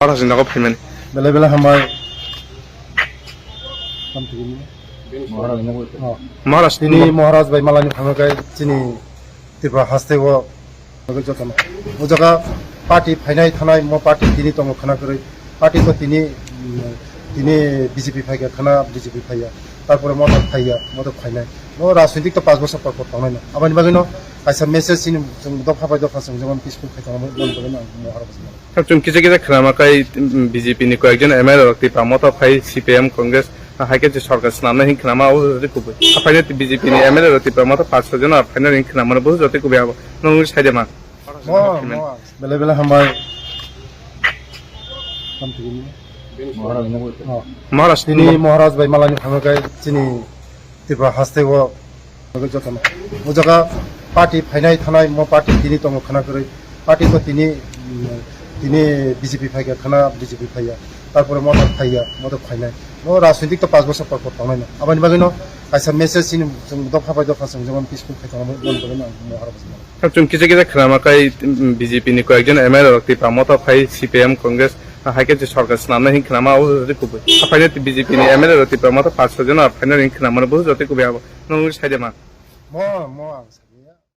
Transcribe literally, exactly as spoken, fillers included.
Maharaj ni nogo phaimani. Belai belai hambai. Maharaj ni nogo. Oh. Maharaj tini ni Maharaj bai malani phano kai chini Tripura haste o jotono. O jaga party phainai thanai mo party tini tongo khana kwrwi. Party ko tini, mm, tini B J P phai kha khana B J P phaiya. Tarpore motor phaiya, motor phainai. No rajnitik to panch bosor por por tongnai no. Aboni bagwi no kaisa message chini chwng dopha bai dopha chwng jemon peaceful khai tongo, aboni bagwi no ang Maharaj. Sir, chwng kisa kisa khwnama kai, mm, B J P ni koyekjon M L A rok Tipra Motha phai C P I M Congress, ah, hai khe je sorkar swnamnai hin khwnama abo jotoi kubui. Ah, phainai B J P ni M L A rok Tipra Motha panch soi jon ah phainai hin khwnama bo jotoi kubui abo. Nwng wngwi sai de ma? Mo, mo, belai belai hambai. Maharaj ni nogo. Oh. Maharaj tini Maharaj bai malani phano kai chini Tripura haste o jotono. O jaga party phainai thanai mo party tini tongo khana kwrwi. Party ko tini, mm, tini B J P phai kha khana B J P phaiya. Tarpore motor phaiya, motor phainai. No rajnitik to panch bosor por por tongnai no. Aboni bagwi no kaisa message chini chwng dopha bai dopha chwng jemon peaceful khai tongo, aboni bagwi no ang Maharaj. Sir, chwng kisa kisa khwnama kai, mm, B J P ni koyekjon M L A rok Tipra Motha phai C P I M Congress, ah, hai khe je sorkar swnamnai hin khwnama abo jotoi kubui. Ah, phainai B J P ni M L A rok Tipra Motha panch soi jon ah phainai hin khwnama bo jotoi kubui abo. Nwng wngwi sai de ma? Mo, mo ang.